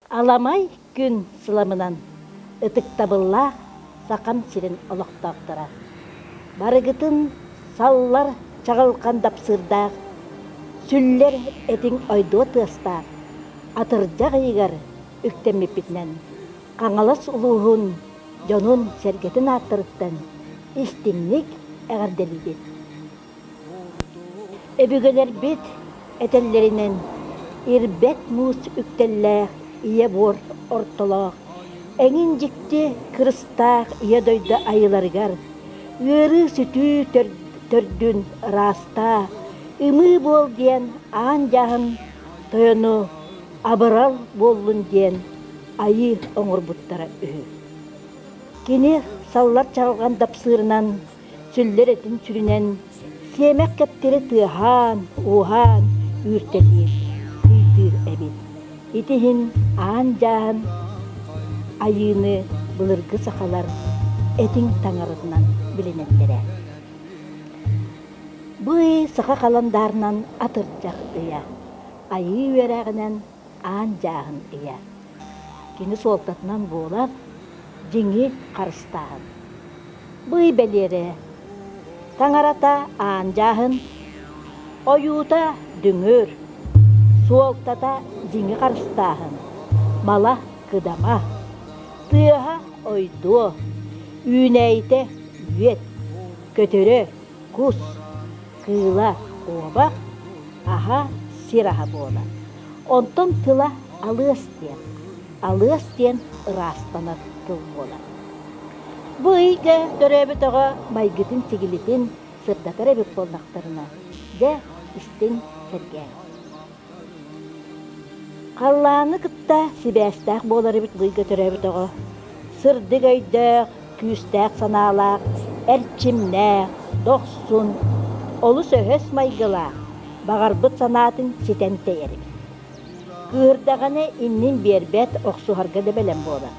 Аламай күн сыламынан ытыктабыллаах Сахам сирин олохтоохторо! Барыгытын саллар чаҕылхан дапсыырдаах, сүллэр этиҥ ойдуо тыастаах атырдьах ыйыгар үктэммиппитинэн Хаҥалас улууһун дьонун-сэргэтин ааттарыттан истиҥник эҕэрдэлиибит! Өбүгэлэрбит этэллэринэн, ирбэт муус үктэллээх ийэ буор ортолоох, эҥин дьикти кырыстаах ийэ дойду айыларыгар ыарыы-сүтүү төрдүн ыраастаа, ымыы буол диэн аан дьаһын тойону абырал буоллун диэн айыы оҥорбуттара үһү. Кини саллар чаҕылҕан дапсыырынан сүллэр этин сүрүнэн сиэмэх кэптэри тыаһаан, ууһаан үүртэлиир, кыйтыыр эбит. Ити иһин аан дьааһын айыыны былыргы сахалар этиҥ таҥаратынан билинэллэрэ. Бу ый саха халандаарынан атырдьах ыйа, айыы үөрэҕинэн аан дьааһын ыйа. Кини суолтатынан буолар дьиҥи харыстааһын. Бый бэлиэрэ таҥарата аан дьааһын, ойуута дүҥүр, суолтата дьиҥи харыстааһын, мала кыдама, тыаһа ойдуо, үүнээйитэ үөт, көтөрө кус, кыыла куобах, аһа сир аһа буолар. Онтон тыла алыас диэн. Алыас диэн ыраастанар тыл буолар. Бу ыйга төрөөбүт оҕо майгытын-сигилитин сырдатар эбит буоллахтарына, дьэ, истиҥ, сэргээҥ. Халлааны кытта сибээстээх буолар эбит бу ыйга төрөөбүт оҕо. Сырдык өйдөөх, күүстээх санаалаах, эрчимнээх, дохсун, олус өһөс майгылаах, баҕарбыт санаатын ситэн тэйэр эбит. Кыыһырдаҕына иннин биэрбэт, охсуһарга да бэлэм буолар.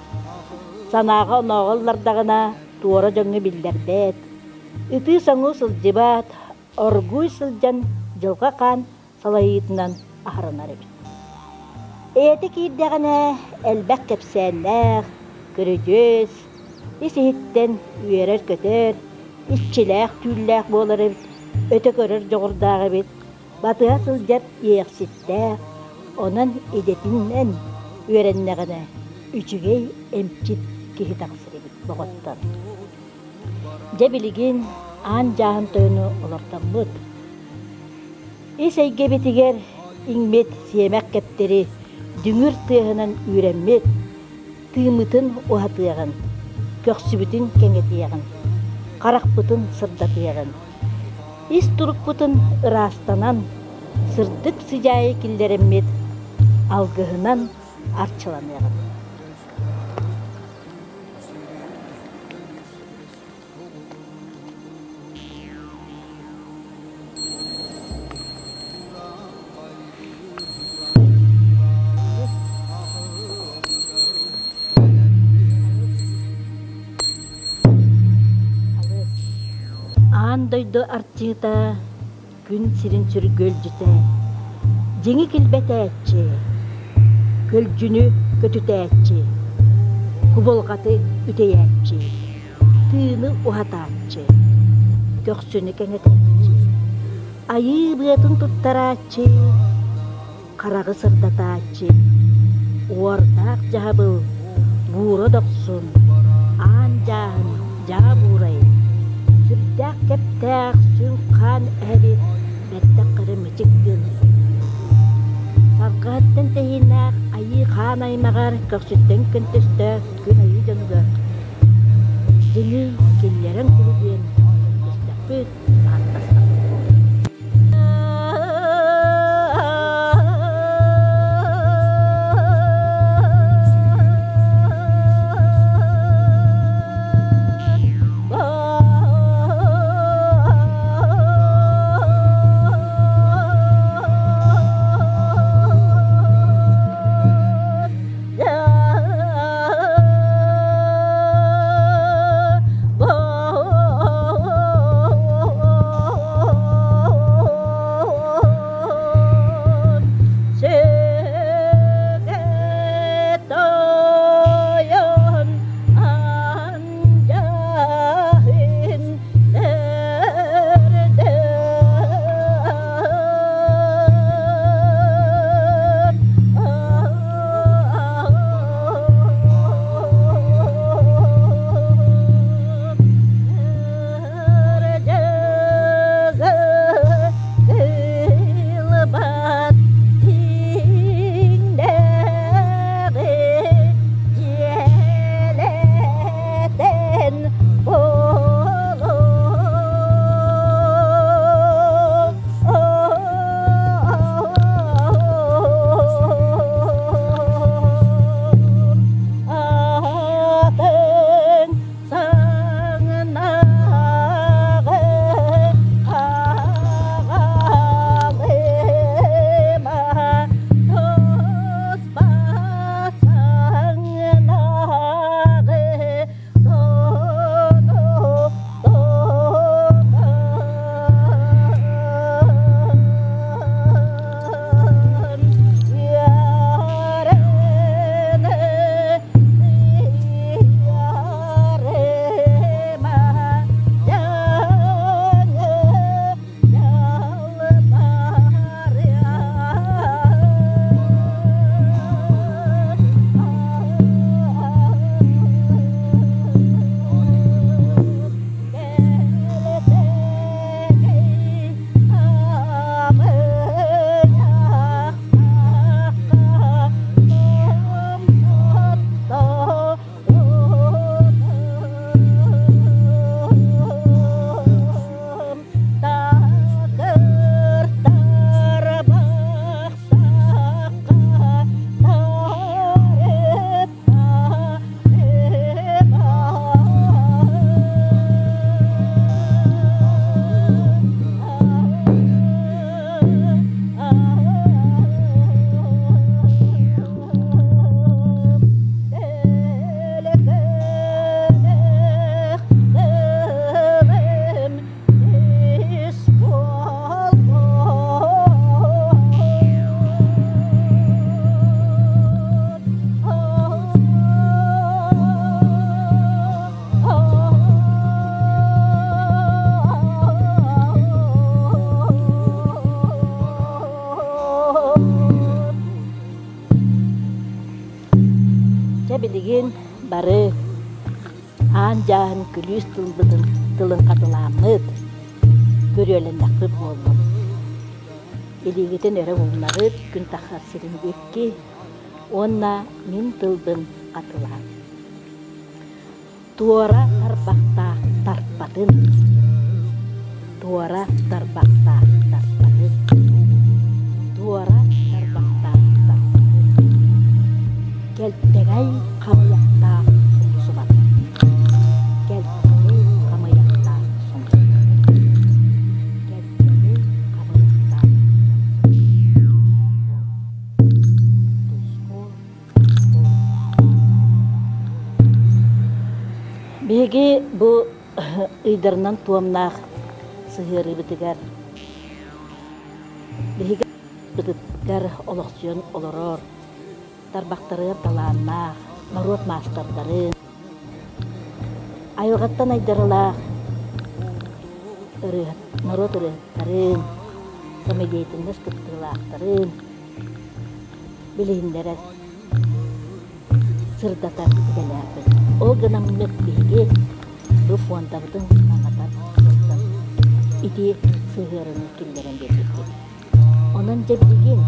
Санааҕа-онооҕо ыллардаҕына, туора дьоҥҥо биллэрбэт, ытыы-соҥуу сылдьыбат, оргууй сылдьан дьылҕа хаан салайыытынан аһарынар эбит. Эйэтэ киирдэҕинэ элбэх кэпсээннээх, көрүдьүөс, ис-иһиттэн үөрэр-көтөр, иччилээх түүллээх буолар эбит, өтө көрөр дьоҕурдаах эбит, батыһа сылдьар иэйэхситтээх, онон идэтинэн үөрэннэҕинэ үчүгэй эмчит киһи тахсар эбит доҕоттор. Дьэ билигин аан дьааһын тойону олордоммут. Ис эйгэбитигэр иҥмит сиэмэх кэптэри дүҥүр тыаһынан үүрэммит, тыыммытын уһатыаҕын, көхсүбүтүн кэҥэтиэҕин, харахпытын сырдатыаҕын. Ис турукпутун ыраастанан, сырдык сыдьаайы киллэрэммит, алгыһынан арчыланыаҕын. Аан дойду артыыта күн сирин сүргүөлдьүтэ, дьиҥи килбэтээччи, көлдьүнү көтүтээччи, кубулҕаты үтэйээччи, тыыны уһатааччы, көхсүнү кэҥэтээччи, айыы быатын туттарааччы, хараҕы сырдатааччы, уордаах дьаһабыл, буура дохсун, аан дьааһын дьаа буурай, сүрдээх кэптээх сүҥ хаан эһэбит бэттэх хара мичик гын. Сарҕаһыттан тэһииннээх айыы хаан аймаҕар көхсүттэн көнтөстөөх күн айыы дьонугар дьиҥи киллэрэн кулу диэн көрдөстөхпүт, ааттастахпыт буолуо. Чэ билигин бары аан дьааһын күлүүс тылбытын тылын хатылааммыт, көрүөлэннэхпит буоллун. Илиигитин өрө ууннарыт, күн тахсар сирин диэки уонна мин тылбын хатылаан. Туора тарбахтаах тарпатын, туора тарбахтаах тарпатын, туора тарбахтаах тарпатын, кэлтэгэй хамыйахтаах сомсубатын, кэлтэгэй хамыйахтаах сомсубатын, кэлтэгэй хамыйахтаах сомсубатын. Биһиги бу ыйдарынан туомнаах сыһыарыыбытыгар биһиги бытыгар олохсуйан олорор тарбахтарыгар талааннаах норуот маастардарын, айылҕаттан айдарылаах ырыаһыт норуот ырыаһыттарын, самодеятельность кыттыылаахтарын билиһиннэрэр, сырдатар идэлээхпит. Ол гынаммыт биһиги бу фондабытын хаҥатар сылтан ити сыһыарыны киллэрэн биэрбиппит. Онон дьэ билигин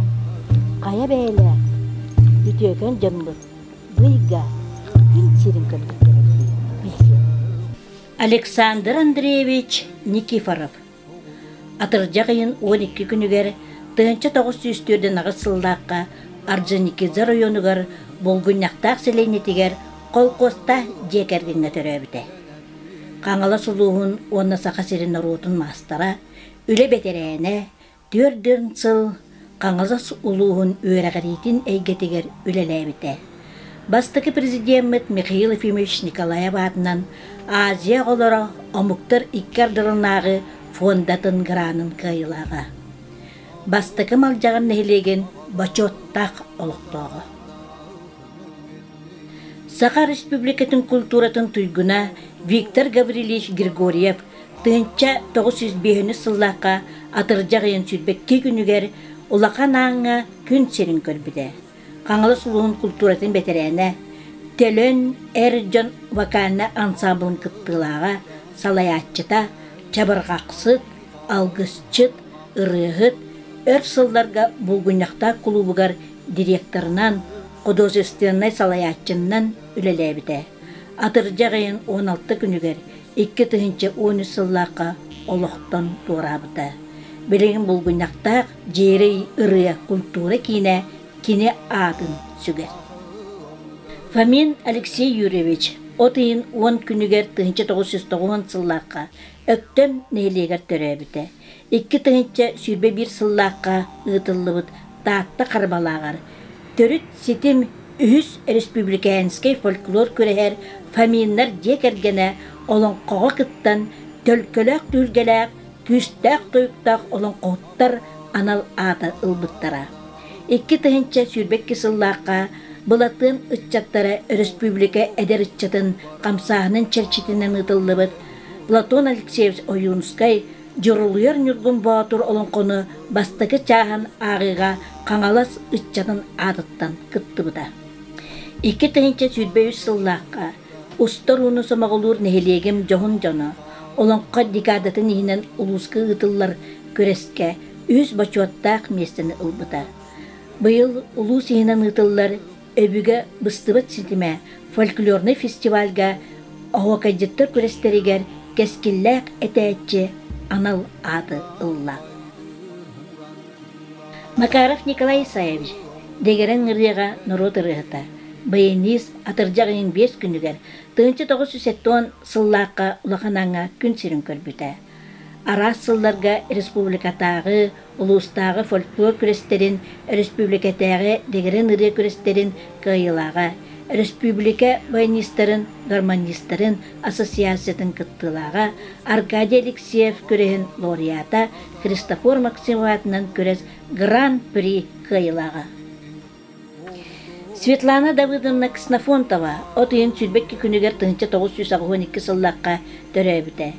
хайа бэйэлээх үтүөкэн дьоммут бу ыйга күн сирин көрбүттэрэ билсиэхпит. Александр Андреевич Никифоров Атырдьах ыйын 12 күнүгэр 1948 сыллаахха Орджоникидзе оройуонугар Булгунньахтаах сэлиэнньэтигэр холкуостаах дьиэ кэргэҥҥэ төрөөбүтэ. Хаҥалас улууһун уонна Саха сирин норуотун маастара, үлэ бэтэрээнэ, 4 сыл Хаҥалас улууһун үөрэҕириитин эйгэтигэр үлэлээбитэ. Бастакы президеммит Михаил Ефимович Николаев аатынан Азия оҕолоро омуктар икки ардыларынааҕы фондатын гранын кыайыылааҕа. Бастакы Малдьаҕар нэһилиэгин бочуоттаах олохтооҕо. Саха Республикатын культуратын туйгуна Виктор Гаврильевич Григорьев 1905 сыллаахха атырдьах ыйын 22 күнүгэр Улахан Ааҥҥа күн сирин көрбүтэ. Хаҥалас улууһун культуратын бэтэрээнэ, Төлөн эр дьон вокальнай ансаамбылын кыттыылааҕа, салайааччыта, чабырҕахсыт, алгысчыт, ырыаһыт, өр сылларга Булгунньахтаах кулуубугар директорынан, художественнай салайааччынан үлэлээбитэ. Атырдьах ыйын 16 күнүгэр 2013 сыллаахха олохтон туораабыта. Билигин Булгунньахтаах Дьиэрэй ырыа культура киинэ кини аатын сүгэр. Фомин Алексей Юрьевич от ыйын 10 күнүгэр 1990 сыллаахха Өктөм нэһилиэгэр төрөөбүтэ. 2021 сыллаахха ыытыллыбыт Таатта Харбалааҕар Төрүт ситим үһүс республиканскай фольклор күрэһэр Фоминнар дьиэ кэргэнэ олоҥхоҕо кыттан төлкөлөөх түһүлгэлээх күүстээх тойуктаах олоҥхоһуттар анал ааты ылбыттара. 2022 сыллаахха Былатыан ыччаттара өрөспүүбүлүкэ эдэр ыччатын хамсааһынын чэрчитинэн ыытыллыбыт Платон Алексеевич Ойуунускай Дьурулуйар Ньургун Боотур олоҥхону бастакы чааһын ааҕыыга Хаҥалас ыччатын аатыттан кыттыбыта. 2023 сыллаахха устар ууну сомоҕолуур нэһилиэгим дьоһун дьоно олоҥхо декадатын иһинэн улууска ыытыллар күрэскэ үһүс бочуоттаах миэстэни ылбыта. Быйыл улуус иһинэн ыытыллар Өбүгэ быстыбат ситимэ фольклорнай фестивальга оһуокайдьыттар күрэстэригэр кэскиллээх этээччи анал ааты ылла. Макаров Николай Исаевич Дэгэрэҥ ырыаҕа норуот ырыаһыта, баянист атырдьах ыйын 5 күнүгэр 1970 сыллаахха Улахан Аҥа күн сирин көрбүтэ. Араас сылларга республикатааҕы, улуустааҕы фольклор күрэстэрин, өрөспүүбүлүкэтээҕи дэгэрэн ырыа күрэстэрин кыайыылааҕа, өрөспүүбүлүкэ баянистарын, гармонистарын ассоциациятын кыттыылааҕа, Аркадий Алексеев күрэһин лауреата, Христофор Максимов аатынан күрэс Гран-при кыайыылааҕа. Светлана Давыдовна Ксенофонтова от ыйын 22 күнүгэр 1982 сыллаахха төрөөбүтэ.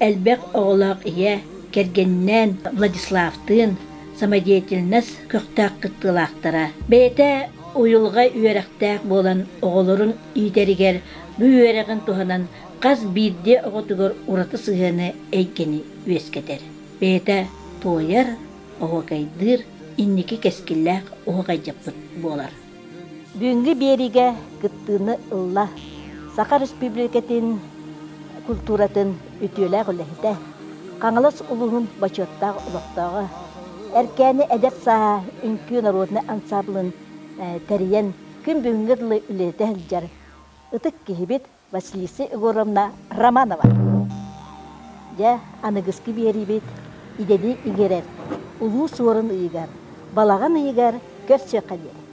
Элбэх оҕолоох ийэ, кэргэнинээн Владиславтыын самодеятельность көхтөөх кыттыылаахтара. Бэйэтэ уйулҕа үөрэхтээх буолан оҕолорун иитэригэр бу үөрэҕин туһанан хас биирдии оҕотугар ураты сыһыаны эйгэни үөскэтэр. Бэйэтэ туойар, оһуокайдыыр, инники кэскиллээх оһуокайдьыппыт буолар. Бүгүҥҥү биэриигэ кыттыыны ылла Саха Республикатын культуратын үтүөлээх үлэһитэ, Хаҥалас улууһун бочуоттаах олохтооҕо, Эркээни эдэр сааһа үҥкүү народнай ансаамблын тэрийэн күн бүгүҥҥэ дылы үлэлэтэ сылдьар ытык киһибит Василиса Егоровна Романова. Дьэ, аныгыскы биэриибит идэни иҥэрэр Улуу Суорун ыйыгар, балаҕан ыйыгар көрсүөххэ диэри.